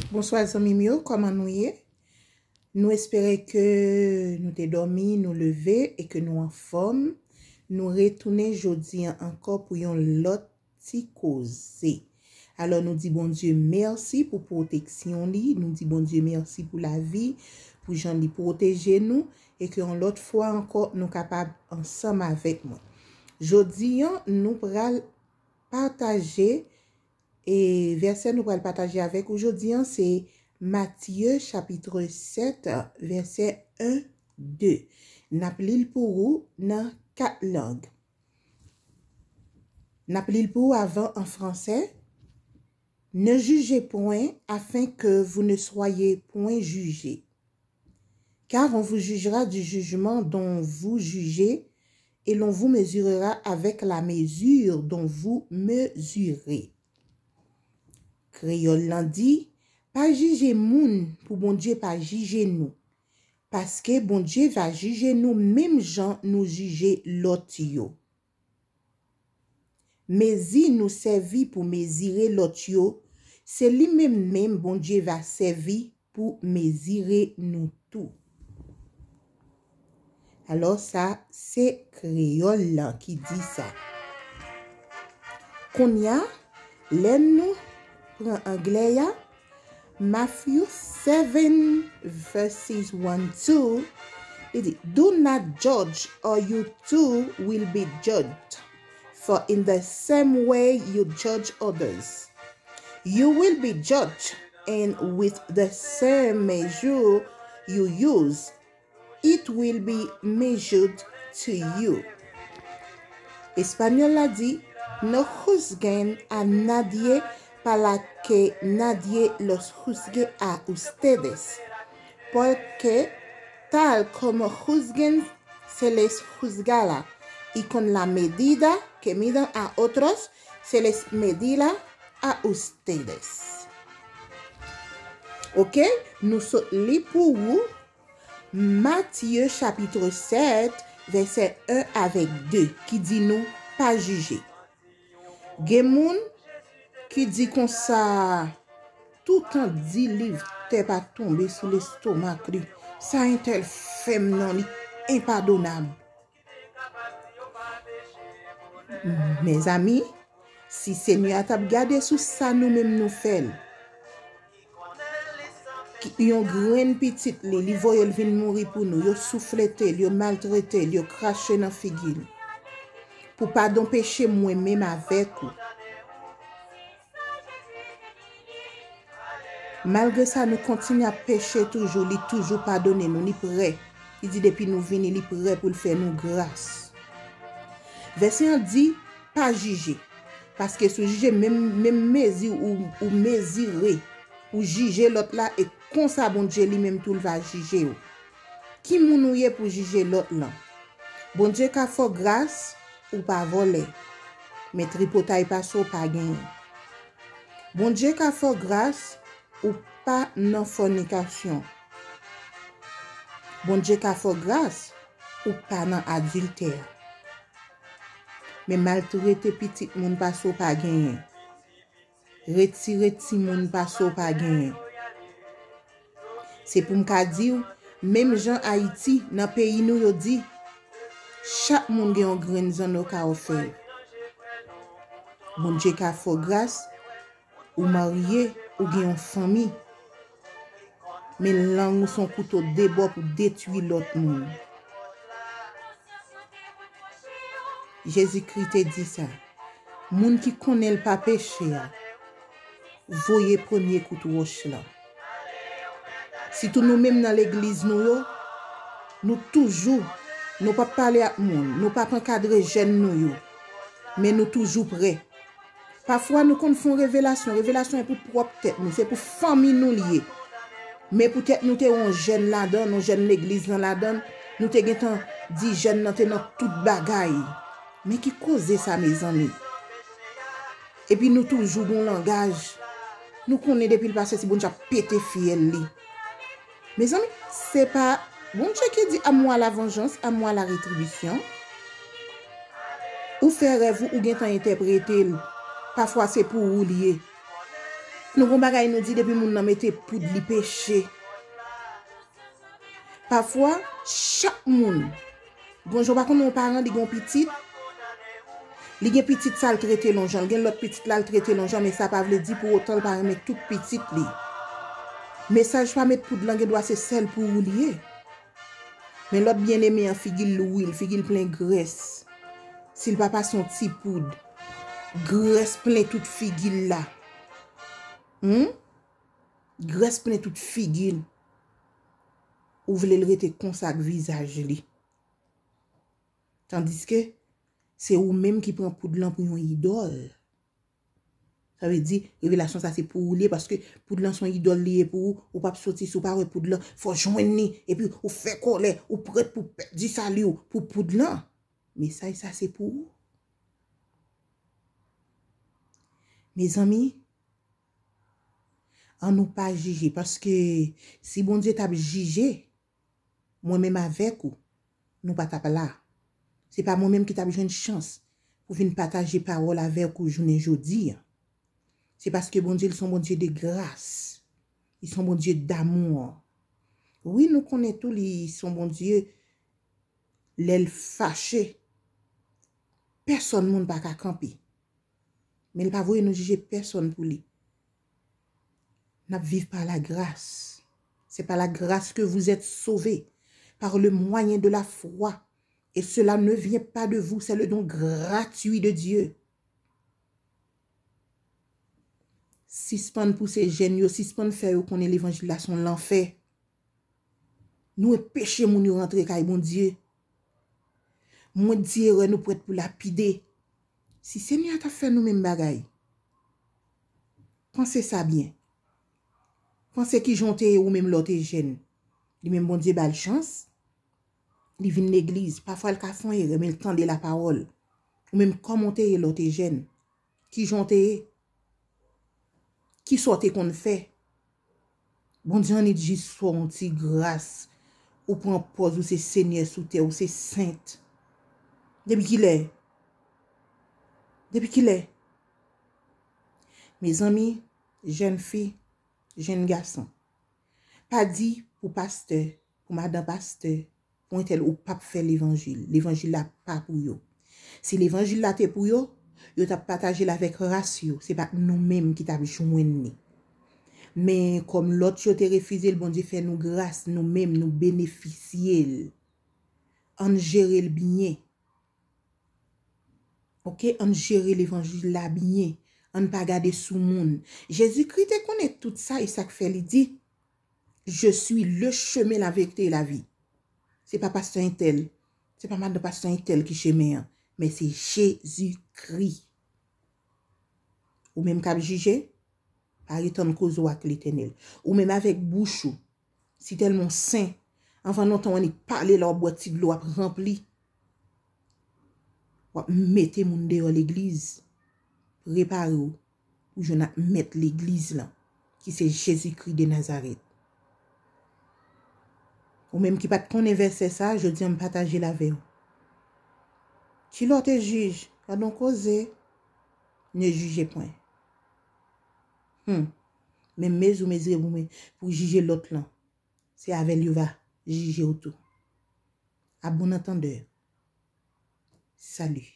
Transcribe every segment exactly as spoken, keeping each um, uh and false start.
Bonswa zanmi m yo, kòman nou ye? Nou espere ke nou te dòmi, nou leve e ke nou anfòm. Nou retounen jodi an ankò pou yon lòt ti koze. Alò, nou di Bondye mèsi pou pwoteksyon li, nou di Bondye mèsi pou lavi, pou jan li pwoteje nou, e ke yon lòt fwa ankò, nou kapab ansanm avèk mwen. Jodi an, nou pral pataje, e vèsè nou pral pataje avèk ou jodi an, se Matye chapit sèt, vèsè en, de. N ap li l pou ou nan kat lang. N ap li l pou ou avan an fransè. Ne jugez point, afin que vous ne soyez point jugés. Car on vous jugera du jugement dont vous jugez, et l'on vous mesurera avec la mesure dont vous mesurez. Kreyòl lan di, pa jije moun pou Bondye pa jije nou. Paske Bondye va jije nou menm jan nou jije lòt yo. Mezi nou sèvi pou mezire lòt yo, se li menm menm Bondye va sèvi pou mezire nou tou. Alò, sa se kreyòl lan ki di sa. Kounye a, lè nou pran anglè a, Matthew seven verses one, two, li di, "Do not judge, or you too will be judged. For in the same way you judge others, you will be judged, and with the same measure you use, it will be measured to you." Espanyòl la di, "No juzguen a nadie para que nadie los juzgue a ustedes, porque tal como juzguen se les juzgará, y con la medida que midan a otros se les medirá a ustedes." Ok, nou sot li pou ou. Matye chapit sèt, vèsè en avèk de, ki di nou pa jije. Gen moun ki di konsa, toutan di liv tè pa tonbe sou lestomak li. Sa entèl fè m nan, li enpadonab. Mezanmi, si Senyè a t ap gade sou sa nou menm nou fè l, ki, yon grenn pitit li, li voye l vin mouri pou nou, yo souflete l, yo maltrete l, yo krache nan figi l. Pou padon peche mwen menm avèk ou. Malgre sa, nou kontinye ap peche toujou, li toujou padone nou, li prè. Li di depi nou vini, li prè pou l fè nou gras. Vèsè an di, pa jije. Paske si w jije, menm, menm mezi ou, ou mezire, ou jije lòt la, e konsa Bondye li menm tou l va jije w. Ki moun ou ye pou jije lòt lan? Bondye ka fè w gras, ou pa vòlè. Men tripotay pase w pa genyen. Bondye ka fè w gras, ou pa nan fònikasyon. Bondye ka fè w gras, ou pa nan adiltè. Men maltrete pitit moun pase w pa genyen. Retire timoun pase w pa genyen. Se pou m ka di w, menm jan Ayiti, nan peyi nou yo di, chak moun gen yon grenn zanno ka ofè. Bondye ka fè w gras, ou marye, ou gen yon fanmi. Men lang ou se yon kouto de bò pou detwi lòt moun. Jezikri te di sa. Moun ki konnen l pa peche a, voye premye kout wòch la. Sitou nou menm nan legliz nou yo, nou toujou, nou p ap pale ak moun, nou p ap ankadre jèn nou yo, men nou toujou prè. Pafwa nou konn fè yon revelasyon, revelasyon an pou pwòp tèt nou, se pou fanmi nou l ye. Men poutèt nou te wè yon jèn ladan, yon jèn legliz lan ladan, nou te gentan di jèn nan te nan tout bagay. Men ki koze sa, mezanmi? Epi nou toujou gon langaj. Nou konnen depi l pase, si Bondye ap pete fyèl li. Mezanmi, se pa Bondye ki di, "À moi la vengeance, à moi la rétribution." Ou fè rèv ou, ou gentan entèprete l. Pafwa se pou ou li ye. Nou gon bagay nou di depi moun nan mete poud li peche. Pafwa, chak moun, gon jan w pa konnen yon paran li gon pitit, li gen pitit sa l trete l yon jan, l gen lòt pitit la l trete l yon jan, men sa pa vle di pou otan l pa renmen tout pitit li. Mesaj pa met poud lan gen dwa se sèl pou ou li ye. Men lòt byeneme an figi l lwil, figi l plen grès. Si l pa pase yon ti poud, grès plen tout figi l la. Hmm? Grès plen tout figi l. Ou vle l rete konsa ak vizaj li. Tandiske se ou menm ki pran poud lan pou yon idòl. Sa vle di, revelasyon sa se pou ou li ye, paske poud lan se yon idòl li ye pou ou, ou p ap soti si w pa wè poud lan, fò w jwenn li, epi ou fè kòlè, ou prèt pou pèdi sali w pou poud lan. Mesaj sa se pou ou. Mezanmi, ann nou pa jije, paske si Bondye t ap jije, mwen menm avèk ou, nou pa t ap la. Se pa mwen menm ki t ap jwenn chans pou vin pataje pawòl avèk ou jounen jodi a. Se paske Bondye, li se yon Bondye de gras. Li se yon Bondye damou. Wi, nou konnen tou li se yon Bondye, lè l fache, pèsòn moun pa ka kanpe. Men li pa voye nou jije pèsòn pou li. N ap viv pa la gras. C'est par la grâce que vous êtes sauvés, par le moyen de la foi. Et cela ne vient pas de vous, c'est le don gratuit de Dieu. Sispann pouse jèn yo, sispann fè yo konnen levanjil la se yon lanfè. Nou anpeche moun yo rantre kay Bondye. Mwen di erè nou prèt pou lapide. Si Senyè a t ap fè nou menm bagay, panse sa byen. Panse kijan w te ye ou menm lè w te jèn. Li menm Bondye ba l chans. Li vin legliz. Pafwa l ka fè yon erè, men l tande lapawòl. Ou menm kòman w te ye lè w te jèn? Kijan w te ye? Kisa w te konn fè? Bondye annik jis fè w yon ti gras. Ou pran pòz ou se Senyè sou tè, ou se sent. Depi kilè? Depi kilè? Mezanmi, jèn fi, jèn gason, pa di pou pastè, pou madan pastè, pou entèl ou p ap fè levanjil. Levanjil la pa pou yo. Si levanjil la te pou yo, yo t ap pataje l avèk ras yo. Se pa t nou menm ki t ap jwenn li. Men kòm lòt yo te refize l, Bondye fè nou gras, nou menm nou benefisye l. Ann jere l byen. Oke, ann jere levanjil la byen. Ann pa gade sou moun. Jezikri te konnen tout sa, e sa k fè li di, Je suis le chemin, la vérité et la vie. Se pa pastè entèl, se pa madan pastè entèl ki chemen an, men se Jezikri. Ou menm k ap jije, pa ret tann koze w ak Letènèl. Ou menm avèk bouch ou, si tèlman w sen, anvan lontan w annik pale la w ap bwè ti dlo w ap ranpli. W ap mete moun deyò legliz. Prepare w pou jwenn ak mèt legliz lan, ki se Jezikri de Nazarèt. Ou menm ki pa t konnen vèsè sa, jodi a m pataje l avè w. Kilè w te jij? Gad on koze. Ne jugez point. Hmm. Men mezi w mezire pou, pou jije lòt lan, se avè l yo va jije w tou. À bon entendeur. Salut.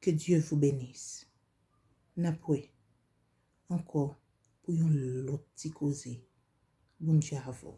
Que Dieu vous bénisse. N ap wè ankò pou yon lòt ti koze. Bondye avè w.